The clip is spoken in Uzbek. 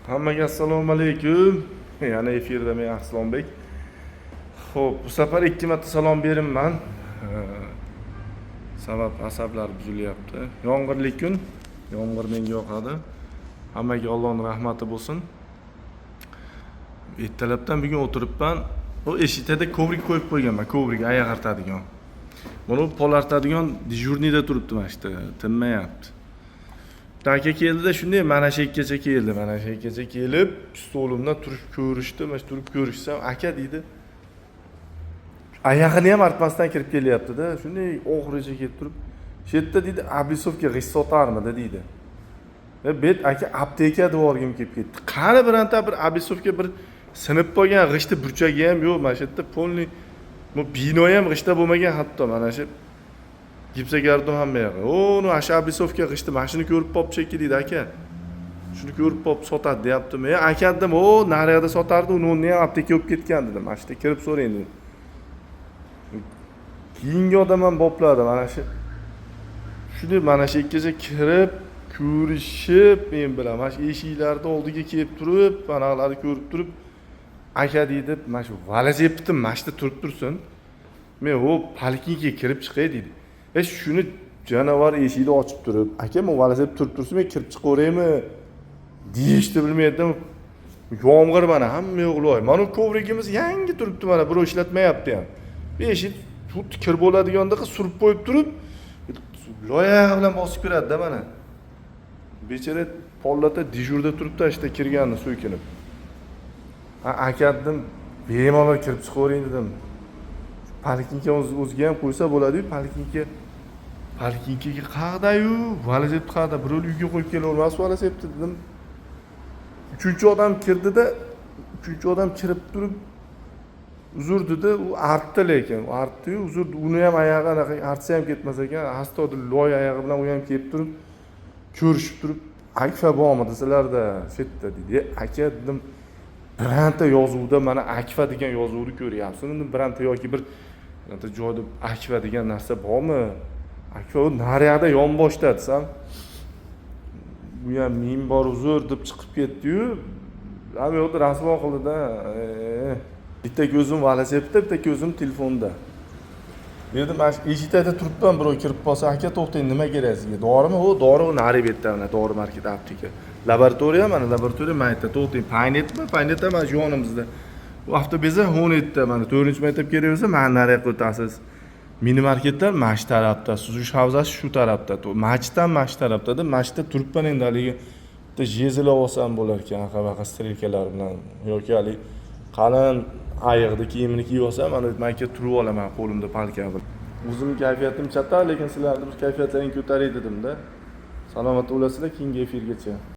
Hammaga assalomu alaykum. Yana efirda men, Arslonbek. Xo'p, bu safar ikki marta salom berimman. Sabab asablar buzilyapti. Yomg'irli kun, yomg'ir menga yoqadi. Hammaga Allohning rahmati bo'lsin. Ertalabdan bugun o'tiribman. Bu eshikda коврик qo'yib qo'yganman, коврик oyoq artadigan. Buni pol artadigan дежурный da turibdi mana shu yerda, tinmayapti. Bitta aka keldida, shunday mana shu yergacha keldi, mana shu yergacha kelib, stolimdan turib ko'rishdi, mana shu turib ko'rishsam, "Aka", deydi. Oyog'ini ham artmasdan kirib kelyapti-da, shunday oxirigacha kelib turib, "Shu yerda", deydi, "облицовка g'isht sotarmidi?" deydi. E, bet aka, apteka devorgim kelib ketdi. Qani bironta bir облицовка, bir sinib qolgan g'ishtni burchagi ham yo'q, mana shu yerda полный bu bino ham g'ishtda bo'lmagan, hatto mana shu gipsokarton hamma yog'i. O, ну, shu облицовка g'ishti, mana shuni ko'rib qolib shekilli, deydi aka. "Shuni ko'rib qolib sotadi", deyaptimi? E, aka, dedim, o nariyoqda sotardi, uni o'rnini ham apteka bo'lib ketgan, dedim. Mana shu yerda kirib so'rang, dedim. Keyingi odam ham bopladi mana shu. Shunday mana shu yergacha kirib, ko'rishib, men bilan mana shu eshiklarni oldiga kelib turib, anaqalarni ko'rib turib, "Aka", deydi, "mana shu velosipedim mana shu yerda turib tursin. Men u poliklinikaga kirib chiqay", deydi. E, shuni jonivor eshikni ochib turib, "Aka, bu velosiped turib tursin, men kirib chiqaveraymi?" deyishni bilmaydi. Yomg'ir, mana hamma yoq loy. Mana bu коврик imiz yangi turibdi, mana birov ishlatmayapti ham. Bu eshik xuddi kir bo'ladigandaqa surib qo'yib turib, loy bilan bosib kiradida mana. Bechora pollata дежур da turibdi, ishda kirganini so'kinib. "Ha, aka", dedim, "bemalol kirib chiqavering", dedim. Poliklinika o'ziga ham qo'ysa bo'ladi-yu, poliklinika, poliklinikaga qayerda-yu, velosiped qayerda, birov uyga qo'yib kelavermas velosipedni, dedim. Uchinchi odam kirdida, uchinchi odam kirib turib, "Uzr", dedi. U artdi, lekin u artdiyu, "Uzr", uni ham oyog'i anaqa, artsa ham ketmas ekan, astoydil loy oyog'i bilan u ham kelib turib, ko'rishib turib, "Akfa bormi desalarda shu yerda?" deydi. "E, aka", dedim, "bironta yozuvda mana Akfa degan yozuvni ko'ryapsizmi?" dedim. "Bironta yoki bir bironta joyda Akfa degan narsa bormi? Akfa u naryoqda, yonboshda", desam, u ham "Ming bor uzr", deb chiqib ketdiyu, hamma yoqda rasvo qildida. E, bitta ko'zim velosipedda, bitta ko'zim telefonda. Bu yerda mana shu eshik tagida turibman, birov kirib qolsa, "Aka, to'xtang, nima kerak sizga, dorimi?" "O, dori nari betda, mana dori marketi, apteka, laboratoriya, mana laboratoriya mana yerda. To'xtang, Paynetmi? Paynet ham mana shu yonimizda. Bu avtobeza o'n yerda, mana to'rtinchi maktab kerak bo'lsa, mana nariyoqqa o'tasiz. Mini marketlar mana shu tarafda, suzish havzasi shu tarafda, masjid ham mana shu tarafda", deb masjidda turibman. Endi haligi bitta жезл olsam bo'lar ekan, anaqa bunaqa strelkalar bilan yoki haligi qalin ayiqni kiyimini kiyib olsam, mana man turib olaman qo'limda палка bilan. O'zimni kayfiyatim chatoq, lekin sizlarni bir kayfiyatlaringni ko'taray dedimda. Salomat bo'lasizlar, keyingi efirgacha.